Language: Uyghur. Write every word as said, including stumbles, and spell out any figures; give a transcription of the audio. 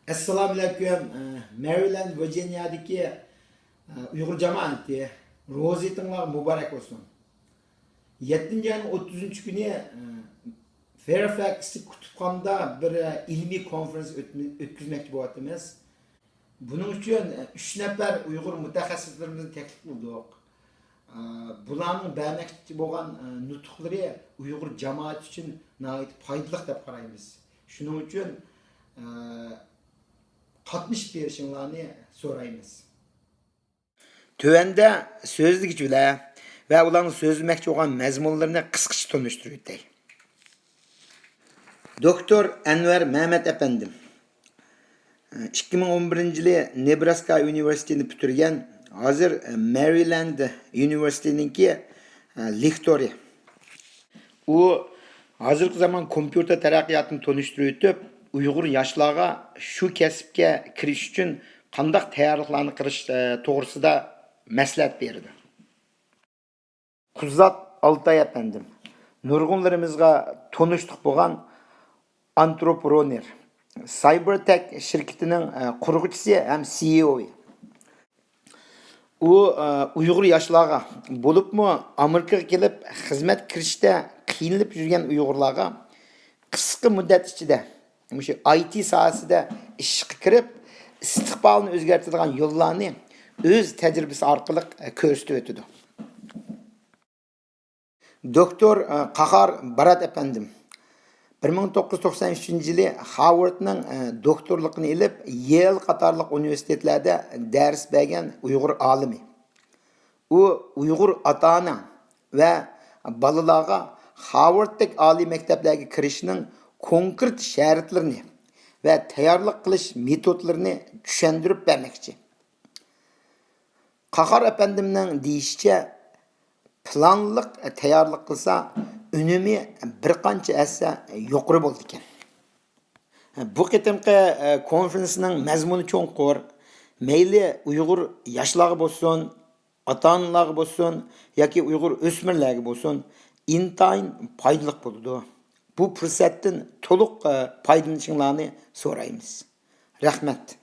ئەسسالامۇئەلەيكۇم. مەرىلەند ۋىرجىنىيادىكى ئۇيغۇر جامائىتى، روزا ھېيتىڭلار مۇبارەك بولسۇن. يەتتىنچى ئاينىڭ ئوتتۇزىنچى كۈنى فېرفەكستىكى كۇتۇپخانىدا بىر ئىلمىي كونفېرېنس ئۆتمە-، ئۆتكۈزمەكچى بولۇۋاتىمىز. بۇنىڭ ئۈچۈن ئۈچ نەپەر ئۇيغۇر مۇتەخەسسىسلىرىمىزنى تەكلىپ قىلدۇق. بۇلارنىڭ بەرمەكچى بولغان نۇتۇقلىرى ئۇيغۇر جامائىتى ئۈچۈن ناھايىتى پايدىلىق دەپ قارايمىز. شۇنىڭ ئۈچۈن قاتنىشىپ بېرىشىڭلارنى سورايمىز. تۆۋەندە سۆزلىگۈچىلەر ۋە ئۇلارنىڭ سۆزلىمەكچى بولغان مەزمۇنلىرىنى قىسقىچە تونۇشتۇرۇۋېتەي. دوكتور ئەنۋەر مەمەت ئەپەندىم، ئىككى مىڭ ئون بىرىنچى يىلى نېبراسكا ئۇنىۋېرسىتېتىنى پۈتتۈرگەن، ھازىر مەرىلەند ئۇنىۋېرسىتېتىنىڭكى لېكتورى. ئۇ ھازىرقى زامان كومپيۇتېر تەرەققىياتىنى تونۇشتۇرۇۋېتىپ، ئۇيغۇر ياشلارغا شۇ كەسىپكە كىرىش ئۈچۈن قانداق تەييارلىقلارنى قىلىش، ئە، توغرىسىدا مەسلىھەت بېرىدۇ. قۇزات ئالتاي ئەپەندىم، نۇرغۇنلىرىمىزغا تونۇشلۇق بولغان ئانترېپرېنېر، سايبېرتېك شىركىتىنىڭ، ئە، قۇرغۇچىسى ھەم سىئىئوسى. ئۇ، ئە، ئۇيغۇر ياشلارغا، بولۇپمۇ ئامېرىكىغا كېلىپ خىزمەتكە كىرىشتە قىينىلىپ يۈرگەن ئۇيغۇرلارغا قىسقا مۇددەت ئىچىدە مۇشۇ ئاي تى ساھەسىدە ئىشقا كىرىپ، ئىستىقبالىنى ئۆزگەرتىدىغان يوللارنى ئۆز تەجرىبىسى ئارقىلىق، ئە، كۆرسىتىۋېتىدۇ. دوكتور، ئە، قاھار بارات ئەپەندىم، بىر مىڭ توققۇز يۈز توقسان ئۈچىنچى يىلى خارۋاردنىڭ، ئە، دوكتورلۇقىنى ئېلىپ، يېل قاتارلىق ئۇنىۋېرسىتېتلاردا دەرس بەرگەن ئۇيغۇر ئالىمى. ئۇ ئۇيغۇر ئاتا-ئانا ۋە بالىلارغا خارۋاردتەك ئالىي مەكتەپلەرگە كىرىشنىڭ كونكرېت شەرتلىرىنى ۋە تەييارلىق قىلىش مېتودلىرىنى چۈشەندۈرۈپ بەرمەكچى. قاھار ئەپەندىمنىڭ دېيىشىچە، پىلانلىق تەييارلىق قىلسا، ئۈنۈمى بىر قانچە ھەسسە يۇقىرى بولىدىكەن. بۇ قېتىمقى، ئە، كونفېرېنسنىڭ مەزمۇنى چوڭقۇر، مەيلى ئۇيغۇر ياشلارغا بولسۇن، ئاتا-ئانىلارغا بولسۇن ياكى ئۇيغۇر ئۆسمۈرلەرگە بولسۇن، ئىنتايىن پايدىلىق بولىدۇ. بۇ پۇرسەتتىن تولۇق، ئە، پايدىلىنىشىڭلارنى سورايمىز. رەھمەت.